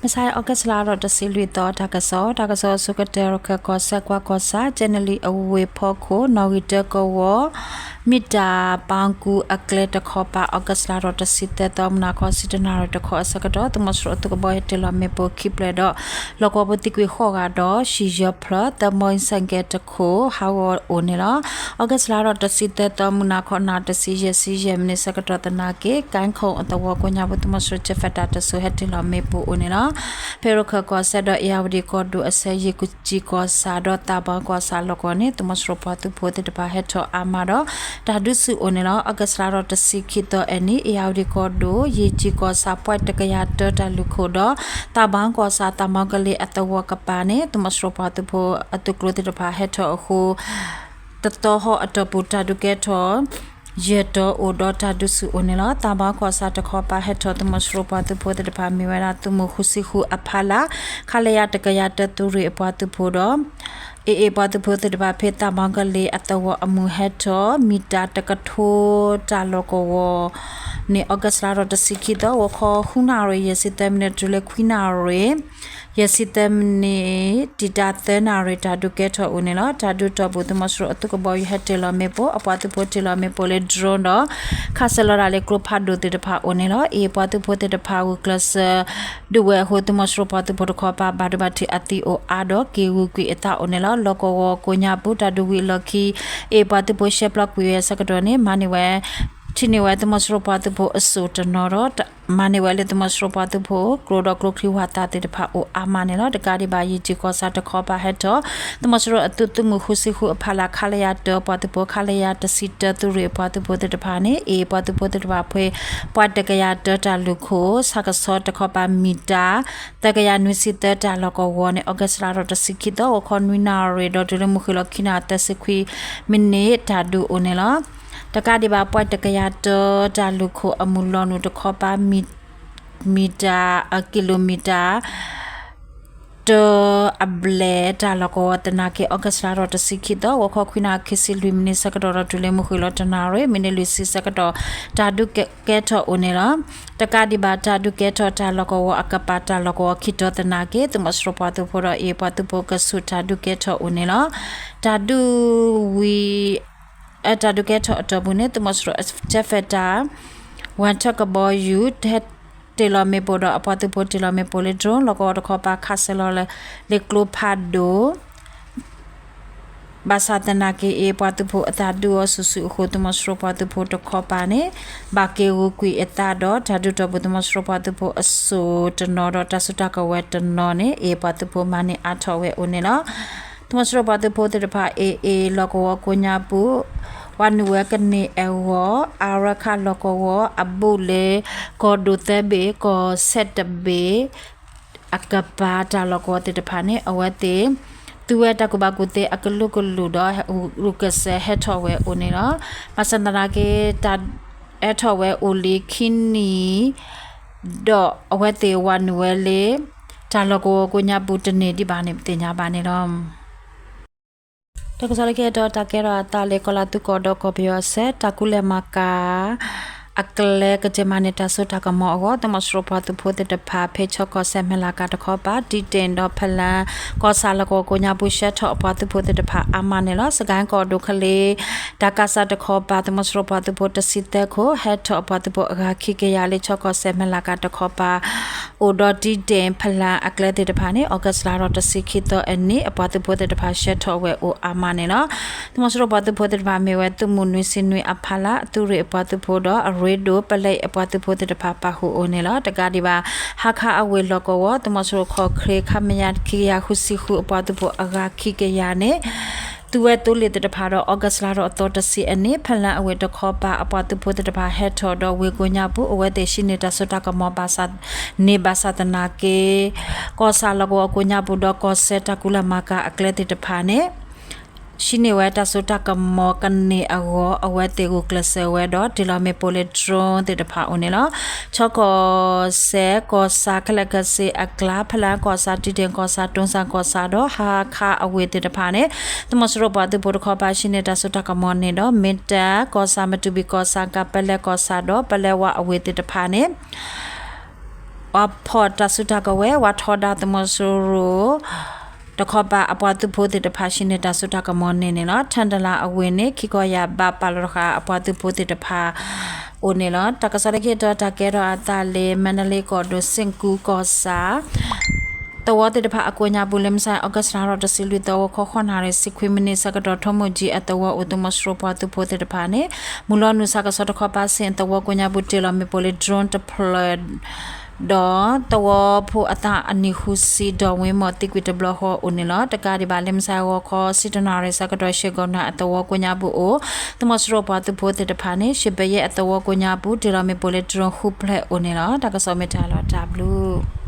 မဆါ August လါထီၣ်တဆံလွံၢ်သီ တၢ်ကစီၣ်, တၢ်ကစီၣ်အဆိကတၢၢ် ရခၢၣ်ကီၢ်စဲၣ် ကွၢ်ကီၢ်ဆၣ် ကဲနလံၤအဝ့ၢ်ဖီခိၣ် နီၣ်ဂံၢ်တၢကဝီၤ မ့ၢ်တၢ်ပၣ်ကူအကျဲတခီပၤ August လါထီၣ်တဆံသၢသီ မုၢ်နၤခီဆံတနၣ်ရံၣ်တခီအဆၢကတီၢ် သုးမီၤစိရိၤအသုးကဘီယူၤဟဲတ့ၢ်လီၤမ့ၣ်ပိၢ်ခံဖျၢၣ်ဒီး လီၢ်ကဝီၤဖိသံကွံာ်ဃိးဂၤဒီး ဟံၣ်ယီၤဖျၢၣ်သၢမီၢ်အံၤ ဆိုင်ကယ်တခိၣ် ဟးဂီၤအိၣ်န့ၣ်လီၤ. August လါထီၣ်တဆံသၢသီ မုၢ်နၤခီနၣ်ရံၣ်တဆံယဲၢ်ဆံယဲၢ်မံးနံးဆၢကတီၢ်သနာ်က့ ကၣ်ခိၣ်အသဝီကိးညါပူၤ သုးမီၤစိရိၤကၠဲးဖဲတၢ်တစိၤဟဲတ့ၢ်လီၤမ့ၣ်ပိၢ်အိၣ်န့ၣ်လီၤ. ဖဲရခၢၣ်ကီၢ်စဲၣ်ဒီး အ့ၣ်ယၣ်ဝတံၣ်ကီၢ်ဒိၣ်အဆၢ ယ့ၣ်ကူၣ်ကၠံကီၢ်ဆၣ်ဒီးသးပှၢ်ကီၢ်ဆၣ်လီၢ်ကဝီၤန့ၣ် သုးမီၤစိရိၤပှၤသုးဖိသ့ၣ်တဖၣ်ဟဲထီၣ်အါမးဒီး တၢ်ဒုးဆူၣ်အိၣ်န့ၣ်လီၤ. August လါထီၣ်တဆံခံသီအနံၤ အ့ၣ်ယၣ်ဝတံၣ်ကီၢ်ဒိၣ် ယ့ၣ်ကၠံကီၢ်ဆၣ် ပွဲၣ်တကယၤတၢတၢ်လုၢ်ခိၣ်ဒီး သးပှၢ်ကီၢ်ဆၣ် သးမီကလ့အသဝီကပၤန့ၣ် သုးမီၤစိရိၤပှၤသုးဖိအသုးကျိၤသ့ၣ်တဖၣ်ဟဲထီၣ်အဃိ တသီဟီၣ်အတီၢ်ပူၤ တၢ်ဒုးကဲထီၣ် ယဲၢ်တီၤအိၣ်ဒီးတၢ်ဒုးဆူၣ်အိၣ်န့ၣ်လီၤ. သးပှၢ်ကီၢ်ဆၣ်တခီပၤဟဲထီၣ် သုးမီၤစိရိၤပှၤသုးဖိသ့ၣ်တဖၣ် မ့ၢ်ဝဲဒၣ်သုးမုၢ်ဃုဆံဃုအဖီလာ် ခလရ တကယၤတၢသုးရ့ၣ်အပှၤသုးဖိဒီး အ့ၣ်အ့ၣ်ပှၤသုးဖိသ့ၣ်တဖၣ် ဖဲသးမီကလ့အသဝီအမုၢ်ဟဲထီၣ် မံၣ်တၢ်တကထိတၢ်လီၢ်ကဝီၤန့ၣ် August လါထီၣ်တဆံခံသီ ဂီၤခီဃုနၣ်ရံၣ် ယဲၢ်ဆံသၢမံးနံးတုၤလၢခွံနၣ်ရံၣ် ယဲၢ်ဆံသၢမံးနံး တံာ်တာ်သၢနၣ်ရံၣ် တၢ်ဒုးကဲထီၣ်အိၣ်န့ၣ်လီၤ. တၢ်ဒုးတီၢ်ပူၤ သုးမီၤစိရိၤအသုးကဘီယူၤဟဲတ့ၢ်လီၤမ့ၣ်ပိၢ် အပှၤသုးဖိတ့ၢ်လီၤမ့ၣ်ပိၢ်လၢ drone ဒီး ခးစဲးလီၤတၢ်လၢကျိဖးဒိၣ်သ့ၣ်တဖၣ်အိၣ်န့ၣ်လီၤ. အ့ၣ်အ့ၣ်ပှၤသုးဖိသ့ၣ်တဖၣ် ဂုာ်ကျဲးစၢး ဒုးဝဲအဃိ သုးမီၤစိရိၤပှၤသုးဖိတခီပၤ ဘၣ်ဒိဘၣ်ထံးအသံအိၣ်အါဒီး က့ၤဂုာ်ကွံာ်အသးအိၣ်န့ၣ်လီၤ. လီၢ်ကဝီၤကိးညါပူၤ တၢ်ဒုးဝံၤအလီၢ်ခံ အ့ၣ်အ့ၣ်ပှၤသုးဖိရှဲပျီကွံာ်ဝဲအဆၢကတီၢ်န့ၣ် မၤန့ၢ်ဝဲ ထံၣ်န့ၢ်ဝဲသုးမီၤစိရိၤပှၤသုးဖိအစိၣ်တနီၤဒီး မၤန့ၢ်ဝဲလၢသုးမီၤစိရိၤပှၤသုးဖိ ကျိဒီးကျိချံဝၣ်သၣ်သ့ၣ်တဖၣ်အိၣ်အါမးန့ၣ်လီၤ. တကးဒံးဘၣ် ယ့ၣ်ကၠံကီၢ်ဆၣ်တခီပၤဟဲထီၣ် သုးမီၤစိရိၤအသုး သုးမုၢ်ဃုဆံဃုအဖီလာ် ခလရ တၢပှၤသုးဖိ ခလရ တဆံတၢသုးရ့ၣ်အပှၤသုးဖိသ့ၣ်တဖၣ်န့ၣ် အ့ၣ်အ့ၣ်ပှၤသုးဖိသ့ၣ်တဖၣ်ဖဲ ပှဲတကယၤတၢတၢ်လုၢ်ခိၣ် ဆၣ်ကဆီတခီပၤ မံၣ်တၢ် သၢကယၤနွံဆံသၢတၢ်လီၢ်ကဝီၤန့ၣ် August လါထီၣ်တဆံခံသီ ဂီၤခီနွံနၣ်ရံၣ်ဒီးတုၤလၢမုၢ်ဃ့ၢ်လီၤခံနၣ်ရံၣ်သၢဆံခွံမံးနံး တၢ်ဒုးအိၣ်န့ၣ်လီၤ. တကးဒံးဘၣ် ပှဲတကယၤတၢတၢ်လုၢ်ခိၣ်အမုၢ်လီၤနုာ်တခီပၤ မံၣ်တၢ် ကံၣ်လိမံၣ်တၢ် တၢအဘျဲၣ်တၢ်လီၢ်ကဝီၤသနာ်က့ August လါထီၣ်တဆံခံသီ ဂီၤခီခွံနၣ်ရံၣ်ခံဆံလွံၢ်မံးနံးဆၢကတီၢ်ဒီးတုၤလၢမုၢ်ဃ့ၢ်လီၤတနၣ်ရံၣ် မံးနံးလွံၢ်ဆံဆၢကတီၢ် တၢ်ဒုးကဲထီၣ်အိၣ်န့ၣ်လီၤ. တကးဒံးဘၣ် တၢ်ဒုးကဲထီၣ်တၢ်လီၢ်ကဝီၤအကပၤတၢ်လီၢ်ကဝီၤခံတီၤသနာ်က့ သုးမီၤစိရိၤပှၤသုးဖိဒီး အ့ၣ်အ့ၣ်ပှၤသုးဖိကဆူးတၢ်ဒုးကဲထီၣ်အိၣ်န့ၣ်လီၤ. တၢ်ဒုးဝံၤ တၢ်ဒုးကဲထီၣ်အတီၢ်ပူၤန့ၣ် သုးမီၤစိရိၤကၠဲးဖဲတၢ် ဝၣ်ထၢၣ်ကဘီယူၤ တ့ၢ်လီၤမ့ၣ်ပိၢ်ဒီးအပှၤသုးဖိတ့ၢ်လီၤမ့ၣ်ပိၢ်လၢ drone လီၢ်ကဝီၤတခီပၤ ခးစဲးလီၤလၢကျိဖးဒိၣ် ဘၣ်ဆၣ်သနာ်က့ အ့ၣ်အ့ၣ်ပှၤသုးဖိအသးဒုးအီၤဆူၣ်ဆူၣ်အဃိ သုးမီၤစိရိၤပှၤသုးဖိတခီပၤန့ၣ် ဘၣ်က့ၤဂုာ်ကွံာ်အသးဒီး တၢ်ဒုးတီၢ်ပူၤ သုးမီၤစိရိၤပှၤသုးဖိအစိၣ်တနီၤဒီး တၢ်စုတၢ်ကဝဲၤတနီၤန့ၣ် အ့ၣ်အ့ၣ်ပှၤသုးဖိမၤန့ၢ်အါထီၣ်ဝဲအိၣ်န့ၣ်လီၤ. သုးမီၤစိရိၤပှၤသုးဖိသ့ၣ်တဖၣ် အ့ၣ်အ့ၣ်လီၢ်ကဝီၤကိးညါပူၤ ဝၤနုာ်ဝဲကန့ၢ်အဂီၢ် အါရခၣ်လီၢ်ကဝီၤအဘူးလၢ ကီၢ်ဒိၣ်သၢဘ့ၣ် ကီၢ်စဲၣ်တဘ့ၣ် အကပၤတၢ်လီၢ်ကဝီၤသ့ၣ်တဖၣ်န့ၣ် အဝဲသ့ၣ် သူဝဲတၢ်ကူၣ်ဘၣ်ကူၣ်သ့အကလုာ်ကလုာ်ဒီး ဂုာ်ကျဲးစၢးဟဲထီၣ်ဝဲအိၣ်န့ၣ်လီၤ. ဘၣ်ဆၣ်သနာ်က့ တၢ်ဟဲထီၣ်ဝဲအိၣ်လံခံနံၣ် ဒီးအဝဲသ့ၣ်ဝၤနုာ်ဝဲလၢ တၢ်လီၢ်ကဝီၤကိးညါပူၤတန့ၢ်ဒံးဘၣ်န့ၣ် ပသ့ၣ်ညါဘၣ်န့ၣ်လီၤ. တၢ်ကစီၣ်လၢခံတတီၤ တၢ်ကဲထီၣ်အသးလၢ ကီၤလၤသူကီၢ်ဒီးကီၢ်ပယီၤအစဲး တၢ်ကူၣ်လဲၤမၤကၤ အကျဲကတ့ၢ်မၤန့ၢ်တၢ်စိတၢ်ကမီၤအဂီၢ် သုးမီၤစိရိၤပှၤသုးဖိသ့ၣ်တဖၣ် ဖဲခၠီကီၢ်စဲၣ်မဲၢ်လးကၤတခီပၤ တံတ့ၣ်ဒီးဖလၢၣ် ကီၢ်ဆၣ်လီၢ်ကဝီၤကိးညါပူၤ ဆှၢထီၣ်အပှၤသုးဖိသ့ၣ်တဖၣ်အါမးန့ၣ်လီၤ. စကဲၣ်ကီၢ်ဒိၣ်ကလ့ တၢ်ကးစၢ်တခီပၤ သုးမီၤစိရိၤပှၤသုးဖိတဆံသၢခိၣ် ဟဲထီၣ်အပှၤသုးဖိအဂၤခံကယၤလၢခၠီကီၢ်စဲၣ်မဲၢ်လးကၤတခီပၤ အိၣ်ဒီးတံတ့ၣ်ဖလၢၣ်အကျဲသ့ၣ်တဖၣ်န့ၣ် August လါထီၣ်တဆံခံသီအနံၤ အပှၤသုးဖိသ့ၣ်တဖၣ်ဆှၢထီၣ်ဝဲအိၣ်အါမးန့ၣ်လီၤ. သုးမီၤစိရိၤပှၤသုးဖိသ့ၣ်တဖၣ်မ့ၢ်ဝဲသုးမုၢ်နွံဆံနွံအဖီလာ် အသုးရ့ၣ်အပှၤသုးဖိဒီးအရ့ဒိၣ်ပလဲအပှၤသုးဖိသ့ၣ်တဖၣ်ပာ်ဃုာ်အိၣ်န့ၣ်လီၤ. တကးဒံးဘၣ် ဟါခါအဝ့ၢ်လီၢ်ကဝီၤ သုးမီၤစိရိၤခီၣ်ချ့ ခမရ ခံကယၤဃုဆံဃုအပှၤသုးဖိအဂၤခံကယၤန့ၣ် သုးဝဲသိလ့ၣ်သ့ၣ်တဖၣ်ဒီး August လါထီၣ်အသီတဆံအနံၤ ဖလၢၣ်အဝ့ၢ်တခီပၤ အပှၤသုးဖိသ့ၣ်တဖၣ်ဟဲထီၣ်ဒီးဝ့ၢ်ကိးညါပူၤ အဝဲသ့ၣ်ဟံးန့ၢ်တၢ်စိတၢ်ကမီၤဘၣ်ဆၣ် န့ၢ်ဘၣ်ဆၣ်သနာ်က့ ကီၢ်ဆၣ်လီၢ်ကဝီၤကိးညါပူၤဒီးကီၢ်စဲၣ်တၢ်ကူၣ်လဲၤမၤကၤအကျဲသ့ၣ်တဖၣ်န့ၣ် ဟံးန့ၢ်ဝဲတၢ်စိတၢ်ကမီၤကန့ၢ်အဂီၢ် အဝဲသ့ၣ်ဂုာ်ကျဲးစၢးဝဲဒီး တ့ၢ်လီၤမ့ၣ်ပိၢ်လၢ drone သ့ၣ်တဖၣ်အိၣ်န့ၣ်လီၤ. ခၠီကီၢ်စဲၣ်ကီၢ်ဆၣ်ခဲလၢာ်ခဲဆ့အကျါ ဖလၢၣ်ကီၢ်ဆၣ် တံတ့ၣ်ကီၢ်ဆၣ် တိစၣ်ကီၢ်ဆၣ်ဒီး ဟါခါအဝ့ၢ်သ့ၣ်တဖၣ်န့ၣ် သုးမီၤစိရိၤပှၤသုးဖိတခီပၤဟံးန့ၢ်တၢ်စိတၢ်ကမီၤန့ၣ်ဒီး မ့ၢ်တၢ်ကီၢ်ဆၣ် မတူၢ်ဘံၣ်ကီၢ်ဆၣ် ကၤပလဲၣ်ကီၢ်ဆၣ်ဒီး ပလဲဝါအဝ့ၢ်သ့ၣ်တဖၣ်န့ၣ် ပှၤဖီၣ်တၢ်စုတၢ်ကဝဲၤ ဝးထီဒါသုးမီၤစိရိၤ တခီပၤအပှၤသုးဖိသ့ၣ်တဖၣ် ဟံးန့ၢ်တၢ်စိတၢ်ကမီၤန့ၣ်န့ၣ်လီၤ. ထၢၣ်တလးအဝ့ၢ်န့ၣ် ခံကီၢ်ယၤဘးပာ်လီၤတဃာ် အပှၤသုးဖိသ့ၣ်တဖၣ်အိၣ်န့ၣ်လီၤ. တၢ်ကစီၣ်လၢခံတီၤ တၢ်ကဲထီၣ်အသးလၢ မါဒလ့ကီၢ်ဒိၣ် စ့ၣ်ကူၤကီၢ်ဆၣ် သဝီသ့ၣ်တဖၣ်အကိးညါပူၤ လၢမုၢ်ဆါ August လါထီၣ်တဆံလွံၢ် သဝီခီ ဃိးနၣ်ရံၣ် ဆံခွံမံးနံး ဆၢကတီၢ် ထိၣ်မိၢ်ကၠံအသဝီအိၣ် သုးမီၤစိရိၤပှၤသုးဖိသ့ၣ်တဖၣ်န့ၣ် မုၢ်လီၤနုာ်ဆၣ်ကဆီတခီပၤ စ့ၣ်အသဝီကိးညါပူၤ တ့ၢ်လီၤမ့ၣ်ပိၢ်လၢ drone တဖျၢၣ် ဒီးသဝီဖိအသးအနံၣ်ဃုဆံ ဒီးဝ့မီၣ်သံကွံာ်တဘျီဃီအိၣ်န့ၣ်လီၤ. တကးဒံးဘၣ် လၢမုၢ်ဆါဂီၤခီ ဆံတၢနၣ်ရံၣ် ဆၢကတီၢ် ရှ့ၣ်ကီၢ်နၢ်အသဝီကိးညါပူၤအိၣ် သုးမီၤစိရိၤပှၤသုးဖိသ့ၣ်တဖၣ်န့ၣ် ရှ့ၣ်ဘယဲၣ်အသဝီကိးညါပူၤ တ့ၢ်လီၤမ့ၣ်ပိၢ်လၢ drone ဃုဖျၢၣ်အိၣ်န့ၣ်လီၤ. တၢ်ကစီၣ်မ့ၢ်တၢ်လီၤတၢ်ဘျုး